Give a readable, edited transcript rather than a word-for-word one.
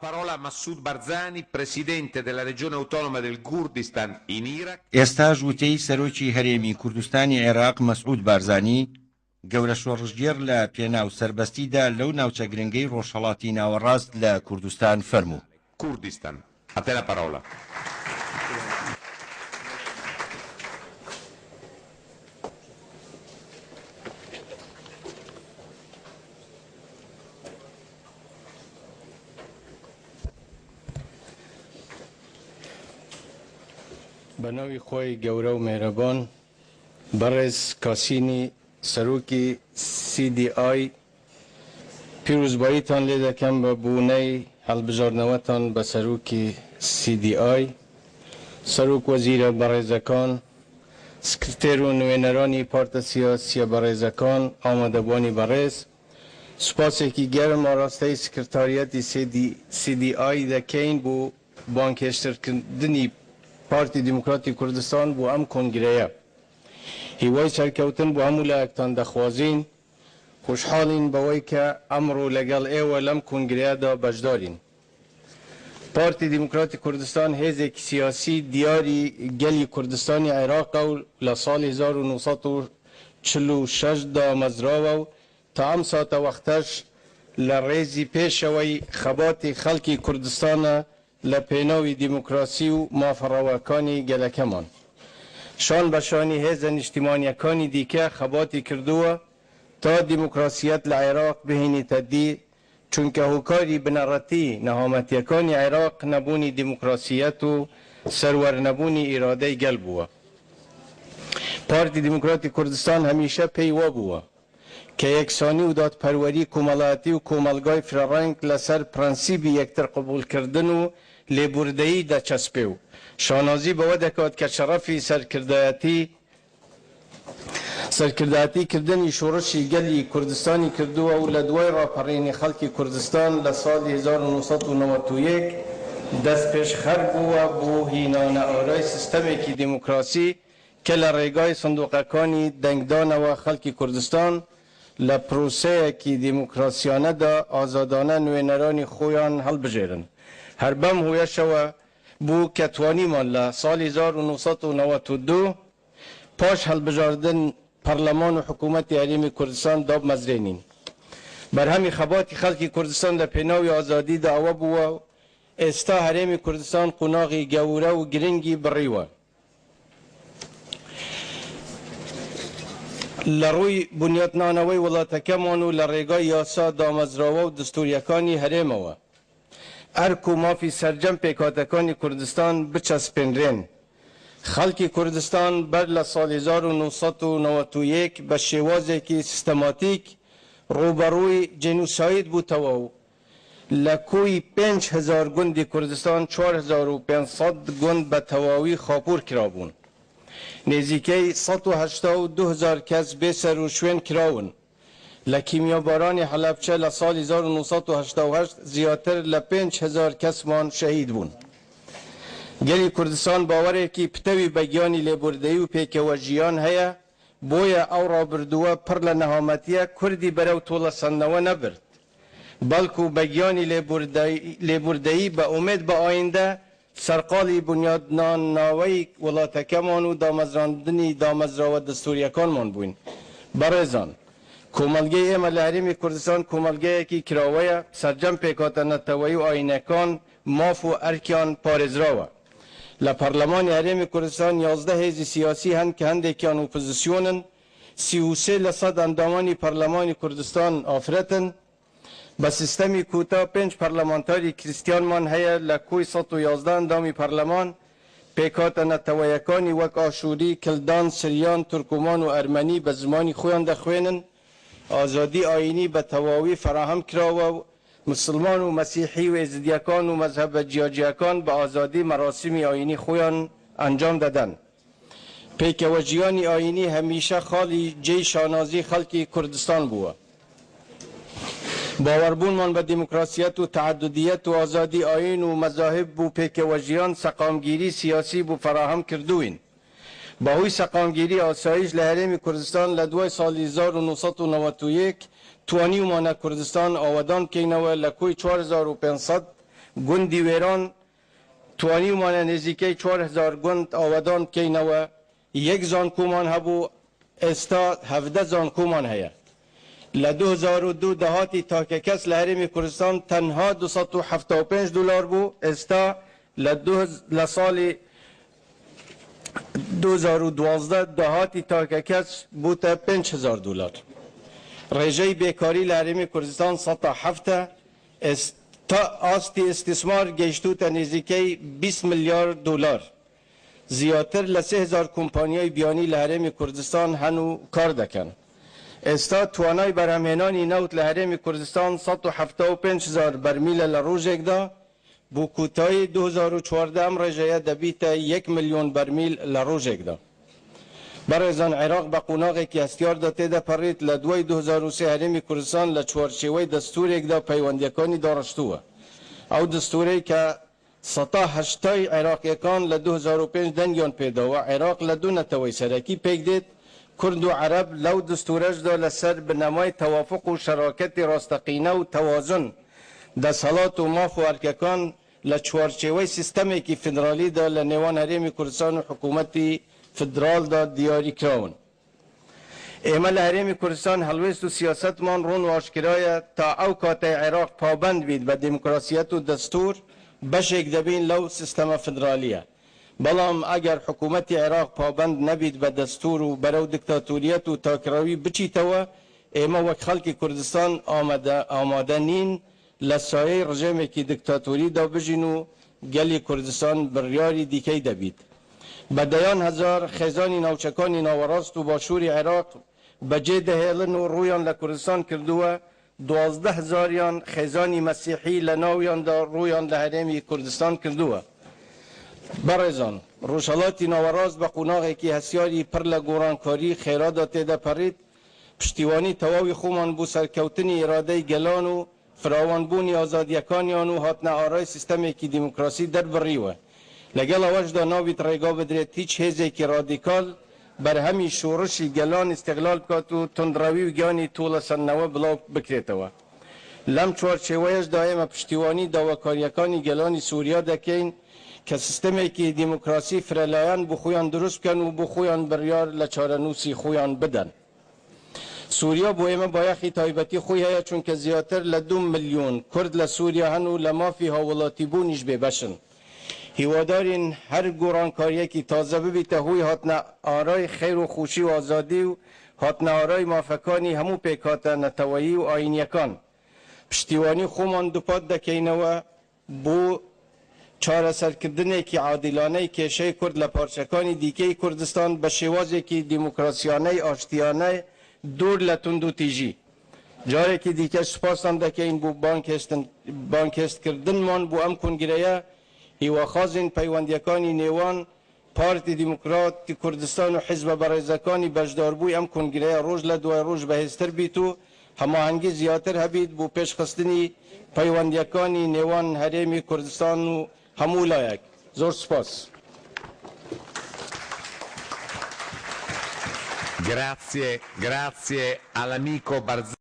Parola a Massoud Barzani, presidente della regione autonoma del Kurdistan in Iraq. ئێستاش وتەی سەرۆکی هەرێمی کوردستانی عێراق مەسعود بارزانی، گەورە شۆڕشگێڕ لە پێناو سەربەستیدا لەو ناوچە گرنگەی ڕۆژهەڵاتی ناوەڕاست لە کوردستان فەرموو. Kurdistan. A te la parola. بە ناوی خوای گەورە و مێرەبان بەڕێز کاسینی سەرۆکی سی دی ئای پیرۆزباییتان لێ دەکەم بە بۆنەی هەڵبژاردنەوەتان بە سەرۆکی سی دی ئای، سەرۆک وەزیرە بەڕێزەکان، سکرتێر و نوێنەرانی پارتە سیاسیە بەڕێزەکان، ئامادەبوانی بەڕێز، سوپاسێکی گەرم ئاراستەی سکرتاریەتی سی دی ئای دەکەین بۆ بانگهێشتکردنی پارتی دیموکراتی کوردستان بۆ ئەم کۆنگرەیە. هیوای سەرکەوتن بۆ هەموو لایەکتان دەخوازین. خۆشحاڵین بەوەی کە ئەمڕۆ لەگەڵ ئێوە لەم کۆنگرەیەدا بەشدارین. پارتی دیموکراتی کوردستان هێزێکی سیاسی دیاری گەلی کوردستانی عێراقە و لە ساڵی 1946 دامەزراوە و تا ئەم ساتەوەختەش لە ڕێزی پێشەوەی خەباتی خەڵکی کوردستانە لە پێناوی دیموکراسی و مافە ڕەواکانی گەلەکەمان. شان بە شانی هێزە نیشتیمانییەکانی دیکە خەباتی کردووە تا دیموکراسییەت لە عێراق بهێنیتە دی، چونکە هۆکاری بنەڕەتی نەهامەتییەکانی عێراق نەبوونی دیموکراسییەت و سەروەرنەبوونی ئیرادەی گەل بووە. پارتی دیموکراتی کوردستان هەمیشە پێی وابووە کە یەکسانی و دادپەروەری کۆمەڵایەتی و کۆمەڵگای فرەڕەنگ لەسەر پرەنسیبی یەکتر قبوڵکردن و لێبوردەیی دەچەسپێ و شانازی بەوە دەکات کە شەڕەفی سەرکردایەتی سەرکردایەتی کردنی شۆڕشی گەلی کوردستانی کردووە و لە دوای ڕاپەڕینی خەڵکی کوردستان لە ساڵی 1991 دەستپێشخەر بووە بۆ هینانەئارای سیستەمێکی دیموکراسی کە لە ڕێگای سندوقەکانی دەنگدانەوە خەڵکی کوردستان لە پرۆسەیەکی دیموکراسیانەدا ئازادانە نوێنەرانی خۆیان هەڵبژێرن. هەر بەم هۆیەشەوە بوو کە توانیمان لە ساڵی 1992 پاش هەڵبژاردن پەڕلەمان و حکوومەتی هەرێمی کوردستان دابمەزرێنین. بەرهەمی خەباتی خەڵکی کوردستان لە پێناوی ئازادیدا ئەوە بووە و ئێستا هەرێمی کوردستان قۆناغی گەورە و گرنگی بڕیوە. لە ڕووی بنیاتنانەوەی وڵاتەکەمان و لە ڕێگای یاسا دامەزراوە و دەستوورییەکانی هەرێمەوە ئەرک و مافی سەرجەم پێکهاتەکانی کوردستان بچەسپێنرێن. خەڵکی کوردستان بەر لە ساڵی 1991 بە شێوازێکی سیستەماتیک ڕووبەڕووی جینۆساید بووتەوە و لە کۆی 5000 گوندی کوردستان 4500 گوند بە تەواوی خاپوور کرابوون. نزیکەی 182 هەزار کەس بێ سەروشوێن کراون. لە کیمیابارانی هەلەبچە لە ساڵی 1988 زیاتر لە 5000 کەسمان شەهید بوون. گەلی کوردستان باوەڕێکی پتەوی بە گیانی لێبوردەیی و پێکەوە ژیان هەیە، بۆیە ئەو ڕابردووە پڕ لە نەهامەتیە کوردی بەرەو تۆڵەسەندنەوە نەبرد، بەڵکو بە گیانی لێبوردەیی بە ئومێد بە ئایندە سەرقاڵی بنیادنانەوەی وڵاتەکەمان و دامەزراندنی دامەزراوە دەستوورییەکانمان بووین. بەڕێزان، کۆمەڵگەی ئێمە لە هەرێمی کوردستان کۆمەڵگەیەکی کراوەیە، سەرجەم پێکهاتە نەتەوەیی و ئایینەکان ماف و ئەرکیان پارێزراوە. لە پەرلەمانی هەرێمی کوردستان 11 هێزی سیاسی هەن کە هەندێکیان ئۆپۆزسیۆنن، 33% ئەندامانی پەرلەمانی کوردستان ئافرەتن. بە سیستەمی کوتا 5 پەرلەمانتاری کریستیانمان هەیە لە کۆی 111 ئەندامی پەرلەمان. پێکهاتە نەتەوەیەکانی وەک ئاشووری، کلدان، سریان، تورکمان و ئەرمەنی بە زمانی خۆیان دەخوێنن. ئازادی ئایینی بە تەواوی فەراهەم کراوە و مسوڵمان و مەسیحی و ئێزدییەکان و مەزهەبە جیاجیاکان بە ئازادی مەراسیمی ئایینی خۆیان ئەنجام دەدەن. پێکەوە ژیانی ئایینی هەمیشە خاڵی جێی شانازی خەڵکی کوردستان بووە. باوەڕبوونمان بە دیموکراسیەت و تەعەدودیەت و ئازادی ئایین و مەزاهیب و پێکەوە ژیان سەقامگیری سیاسی بۆ فەراهەم کردووین. بەهۆی سەقامگیری ئاسایش لە هەرێمی کوردستان لە دوای ساڵی 1991 توانیومانە کوردستان ئاوەدان بکەینەوە. لە کۆی 4500 گوندی وێران، توانیومانە نزیکەی 4000 گوند ئاوەدان بکەینەوە، یەک زانکۆمان هەبوو ئێستا 17 زانکۆمان هەیە. لە 2002 داهاتی تاکەکەس لە هەرێمی کوردستان تەنها 275 دلار بوو، ئێستا لە ساڵی 2012 داهاتی تاکەکەس بووتە 5000 دلار. ڕێژەی بێکاری لە هەرێمی کوردستان 7%، ئێستا ئاستی ئیستیسمار گەیشتووتە نزیکەی 20 ملیار دلار. زیاتر لە 3000 کۆمپانیای بیانی لە هەرێمی کوردستان هەن و کار دەکەن. ئێستا توانای بەرهەمهێنانی نەوت لە هەرێمی کوردستان 175 هەزار بەرمیلە لە ڕۆژێکدا، بۆ کۆتایی 2014 ئەم ڕێژەیە دەبیتە 1 ملیۆن بەرمیل لە ڕۆژێکدا. بەڕێزان، عێراق بە قۆناغێکی هەستیاردا تێدەپەڕێت. لە دوای 2003 هەرێمی کوردستان لە چوارچێوەی دەستورێکدا پەیوەندیەکانی داڕشتووە، ئەو دەستورەی کە 80% عێراقیەکان لە 2005 دەنگیان پێداوە. عێراق لە دوو نەتەوەی سەرەکی پێک دێت، کورد و عەرەب. لەو دەستورەشدا لەسەر بنەمای تەوافق و شەراکەتی ڕاستەقینە و تەوازن، دەسەڵات و ماف و ئەرکەکان لە چوارچێوەی سیستەمێکی فیدرالیدا لە نێوان هەرێمی کوردستان و حکوومەتی فیدرالدا دیاری کراون. ئێمە لە هەرێمی کوردستان هەڵوێست و سیاسەتمان ڕوون و ئاشکرایە. تا ئەو کاتەی عێراق پابەند بیت بە دیموکراسیەت و دەستور، بەشێک دەبین لەو سیستەمە فیدرالیە. بەڵام ئەگەر حکوومەتی عێراق پابەند نەبیت بە دەستور و بەرەو دکتاتۆریەت و تاکڕەوی بچیتەوە، ئێمە وەک خەڵکی کوردستان ئامادە نین لە سایەی ڕژێمێکی دکتاتۆریدا بژین و گەلی کوردستان بڕیاری دیکەی دەبیت. بە دەیان هەزار خێزانی ناوچەکانی ناوەڕاست و باشووری عێراق بەجێ دەهێڵن و ڕوویان لە کوردستان کردووە، 12 هەزاریان خێزانی مەسیحی لە ناویاندا ڕوویان لە هەرێمی کوردستان کردووە. بەڕێزان، ڕۆژهەڵاتی ناوەڕاست بە قۆناغێکی هەستیاری پڕ لە گۆڕانکاری خێرادا تێدەپەڕیت. پشتیوانی تەواوی خۆمان بۆ سەرکەوتنی ئیرادەی گەلان و فراوانبوونی ئازادیەکانیان و هاتنە ئارای سیستەمێکی دیموکراسی دەربڕیوە. لەگەڵ ئەوەشدا نابیت ڕێگا بدرێت هیچ هێزێکی ڕادیکال بەرهەمی شۆڕشی گەلان ئیستغلال بکات و توندڕەوی و گیانی تۆڵەسەندنەوە بڵاو بکرێتەوە. لەم چوارچێوەیەشدا ئێمە پشتیوانی داواکاریەکانی گەلانی سووریا دەکەین کە سیستەمێکی دیموکراسی فرەلایەن بۆ خۆیان دروست بکەن و بۆ خۆیان بڕیار لە چارەنووسی خۆیان بدەن. سووریا بۆ ئێمە بایەخی تایبەتی خۆی هەیە، چونکە زیاتر لە 2 ملیۆن کورد لە سووریا هەن و لە مافی هاووڵاتیبوونیش بێبەشن. هیوادارین هەر گۆڕانکاریەکی تازە ببیتە هۆی هاتنە ئارای خێر و خۆشی و ئازادی و هاتنە ئارای مافەکانی هەموو پێکهاتە نەتەوەیی و ئاینیەکان. پشتیوانی خۆمان دووپات دەکەینەوە بۆ چارەسەرکردنێکی عادیلانەی کێشەی کورد لە پارچەکانی دیکەی کوردستان بە شێوازێکی دیموکراسیانەی ئاشتیانە دوور لە توندوتیژی. جارێکی دیکە سوپاستان دەکەین بۆ بانگهێشتکردنمان بۆ ئەم کۆنگرەیە. هیواخوازین پەیوەندیەکانی نێوان پارتی دیموکراتی کوردستان و حیزبە بەڕێزەکانی بەشداربووی ئەم کۆنگرەیە ڕۆژ لە دوای ڕۆژ بەهێزتر بیت و هەماهەنگی زیاتر هەبیت بۆ پێشخستنی پەیوەندیەکانی نێوان هەرێمی کوردستان و هەموو لایەک. زۆر سوپاس. Grazie, grazie all'amico Barzani.